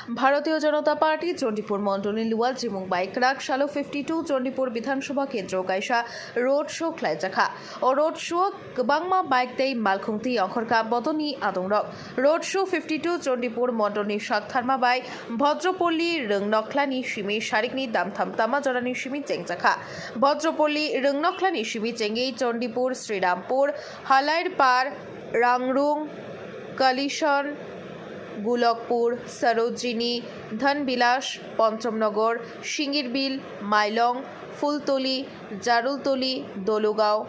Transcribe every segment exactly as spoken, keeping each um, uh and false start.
Bharatiya Janata Party Chondipur Mondolni Luwal Jimung bai kwrak salo fifty two Chondipur Bidhan Sabha Kendro kaisa road show khlaijakha. O road show kwbangma bike tei malkhung twi ongkhorkha bodoni adongrok. Road show fifty two Chondipur Mondolni saktharma bai Bhadropalli Rwngnokhlani simi sarikni damtham tama jorani simi chengjakha. Bhadropalli Rwngnokhlani simi chengwi Chondipur, Srirampur, Halairpar, Rangrung, Kalison, Gulokpur, Sarojini, Dhanbilas, Ponchamnagar, Singirbil, Mailong, Phultoli, Jarultoli, Dolugao,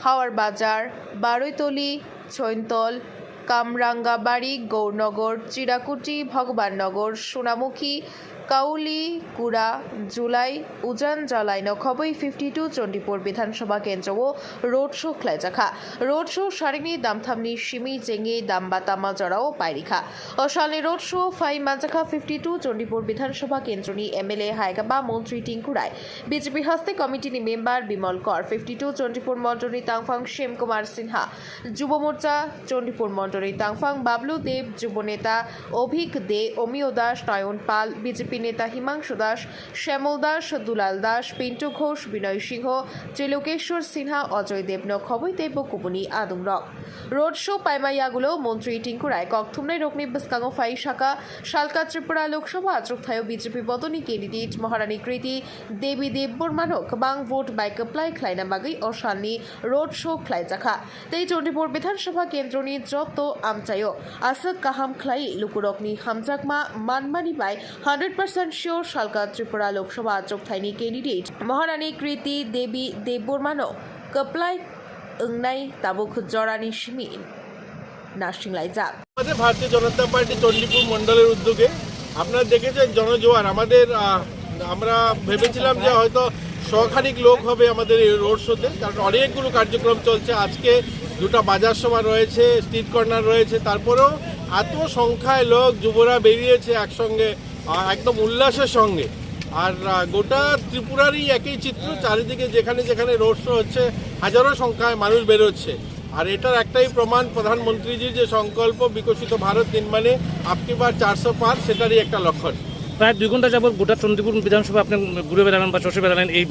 Hawar Bazar, Baroitoli, Chointol, Kamrangabari, Gaurnagar, Chirakuti, Bhagwannagar, Sonamukhi, Kauli, Kura, Julai, Ujan Jalai no khobwi fifty two Chondipur Bidhan Sabha Kendro o road show khlaijakha. Road show sarikni damthamni simi chengwi damba tama jorao pairikha. O salni road show phai manjakha fifty two Chondipur Bidhan Sabha Kendroni M L A Haigaba Montri Tinku Rai, B J P Haste Committee ni member Bimal Kor, fifty two Chondipur Mondolni tangphang Shyam Kumar Sinha, Jubo Morcha Chondipur Mondolni tangphang Bablu Deb, Jubo Neta Obhik De, Omiyo Das, Nayon Pal, B J P Neta Himangshu Das, Shyamol Das, Dulal Das, Pintu Ghosh, Binoy Singho, Trilokeshwar Sinha, Ajoy Deb no khobwi teibo kubuni adongrok. Road show paima yagulo Montri Tinku Rai kok thumnai rokni bwskango phai saka, salka Tripura Lok Sabha achuk thaio B J P bodoni candidate Maharani Kriti Devi Debbarma no kwbang vote bai kwplai khlaina bagwi o salni road show khlaijakha. Tei Chondipur Bidhan Sabha Kendroni joto amchaio aswk kaham khlai lukurokni hamjakma manmani bai hundred percent sure salka Tripura Lok Sabha achuk thaini candidate Maharani Kriti Devi Debbarma no kwplai wngnai tabuk jorani simi nasinglai jak. আমাদের ভারতীয় জনতা পার্টি চণ্ডীপুর মণ্ডলের উদ্যোগে আপনারা দেখেছেন জনজোয়ার। আমাদের আহ, আমরা ভেবেছিলাম যে হয়তো শখানিক লোক হবে আমাদের এই রোড শোতে, কারণ অনেকগুলো কার্যক্রম চলছে। আজকে দুটো বাজার সভা রয়েছে, স্ট্রিট কর্নার রয়েছে, তারপরেও এত সংখ্যায় লোক যুবরা বেরিয়েছে একসঙ্গে, আহ, একদম উল্লাসের সঙ্গে। আর আহ, গোটা ত্রিপুরারই একই চিত্র, চারিদিকে যেখানে যেখানে রোড শো হচ্ছে হাজারো সংখ্যায় মানুষ বেরোচ্ছে। আর এটার একটাই প্রমাণ, প্রধানমন্ত্রীজির যে সংকল্প বিকশিত ভারত নির্মাণে আপকি বার চারশো পার, সেটারই একটা লক্ষণ। প্রায় দুই ঘন্টা যাবত গোটা চণ্ডীপুর বিধানসভা আপনি ঘুরে বেড়ালেন বা চষে বেড়ালেন এই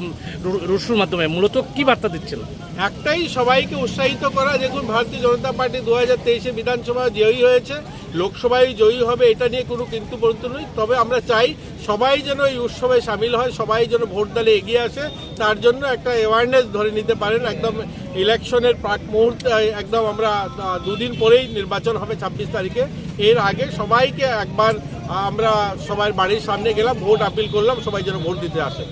রো-, রোড শোর মাধ্যমে, মূলত কি বার্তা দিচ্ছেন? একটাই, সবাইকে উৎসাহিত করা। দেখুন, ভারতীয় জনতা পার্টি দু হাজার তেইশে বিধানসভা জয়ী হয়েছে, লোকসভায় জয়ী হবে, এটা নিয়ে কোনো কিন্তু পরন্তু নেই। তবে আমরা চাই সবাই যেন এই উৎসবে সামিল হয়, সবাই যেন ভোট দানে এগিয়ে আসে, তার জন্য একটা অ্যাওয়ারনেস ধরে নিতে পারেন। একদম ইলেকশনের প্রাক মুহূর্তে, একদম আমরা, আহ, দুদিন পরেই নির্বাচন হবে ছাব্বিশ তারিখে। এর আগে সবাইকে একবার, আহ, আমরা সবার বাড়ির সামনে গেলাম, ভোট আপিল করলাম, সবাই যেন ভোট দিতে আসে।